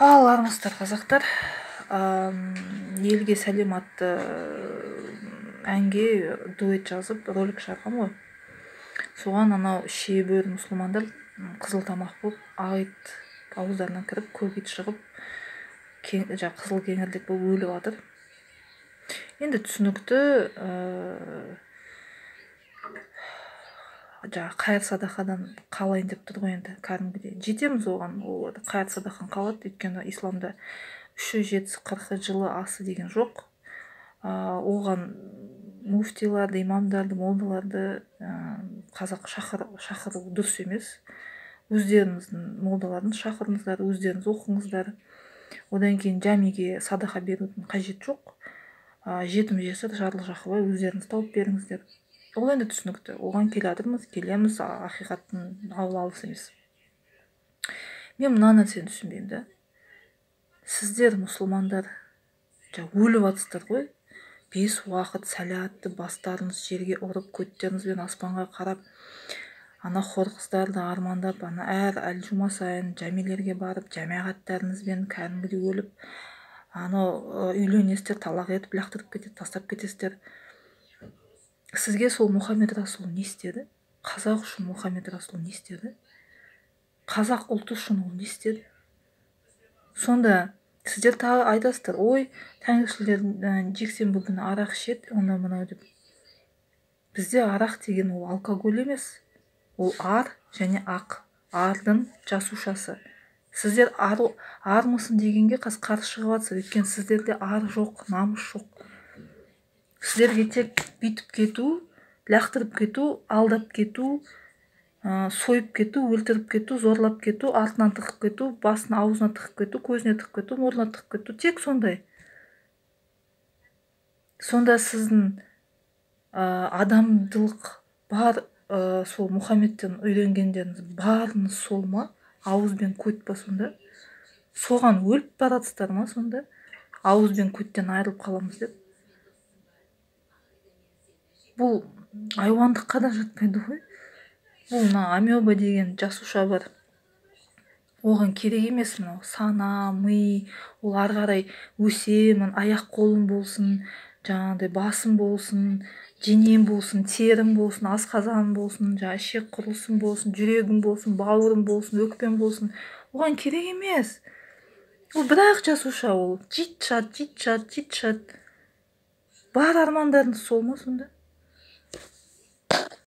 Ал армысыздар, қазақтар. Елге сәлем атты әнге дуэт жазып, ролик шығарғам ғой. Соған анау шиебөрі мұсылмандар қызыл тамақ болып, ақ ит ауыздарынан кіріп, көк ит шығып, қызыл кеңірдек болып өліп жатыр. Енді түсінікті, жаңағы қайыр садақадан қалайын деп тұр ғой енді кәдімгідей. Жетеміз оған, ол қайыр садақадан қалады, өйткені исламда 3-і, 7-сі, 40-ы, жылы, асы деген жоқ. Оған муфтиларды, имамдарды, молдаларды қазақ шақыру дұрыс емес. Өздеріңіздің молдаларын шақырыңыздар, өздеріңіз оқыңыздар. Одан кейін жәмиге садақа берудің қажеті жоқ. Жетім жесір, жарлы жақыбай өздеріңіз тауып беріңіздер. Ол енді түсінікті. Оған келе жатырмыз, келеміз, ақиқаттың ауылы алыс емес. Мен мына нәрсені түсінбеймін да. Сіздер мұсылмандар өліп жатсыздар ғой. 5 уақыт сәләтті бастарыңыз жерге ұрып, көттеріңізбен аспанға қарап, ана хор қыздарды армандап, ана әр әл-жұма сайын жәмилерге барып, жәмағаттарыңызбен кәдімгідей өліп, анау үйленесіздер, талақ етіп, лақтырып кетеді, тастап кетесіздер. Сізге сол Мұхаммед Расул не істеді? Қазақ үшін Мұхаммед Расул не істеді? Қазақ ұлты үшін ол не істеді? Сонда сіздер тағы айтасыздар, ой, тәңіршілдер жексенбі күні арақ ішеді, онда мынау деп. Бізде арақ деген ол алкоголь емес, ол ар және ақ, ардың жасушасы. Сіздер армысың дегенге қазір қарсы шығып жатсыздар, өйткені сіздерде ар жоқ, намыс жоқ. Сіздерге тек бүйтіп кету, лақтырып кету, алдап кету, сойып кету, өлтіріп кету, зорлап кету, артынан тығып кету, басын аузына тығып кету, көзіне тығып кету, мұрнына тығып кету, тек сондай. Сонда сіздің адамдылық бар, сол Мұхаммедтен үйренгендеріңіз барыңыз сол ма? Ауыз бен көт па сонда? Соған өліп баратсыздар ма сонда? Ауыз бен көттен айырылып қаламыз деп. Бұл айуандыққа да жатпайды ғой. Бұл мына амеба деген жасуша бар. Оған керек емес мынау сана, ми, ол ары қарай өсемін, аяқ қолым болсын, жаңағыдай басым болсын, денем болсын, терім болсын, асқазаным болсын, жаңағы ішек құрылысым болсын, жүрегім болсын, бауырым болсын, өкпем болсын. Оған керек емес. Ол бір-ақ жасуша ол. Жит-жат, жит-жат, жит-жат. Бар армандарыңыз сол ма сонда?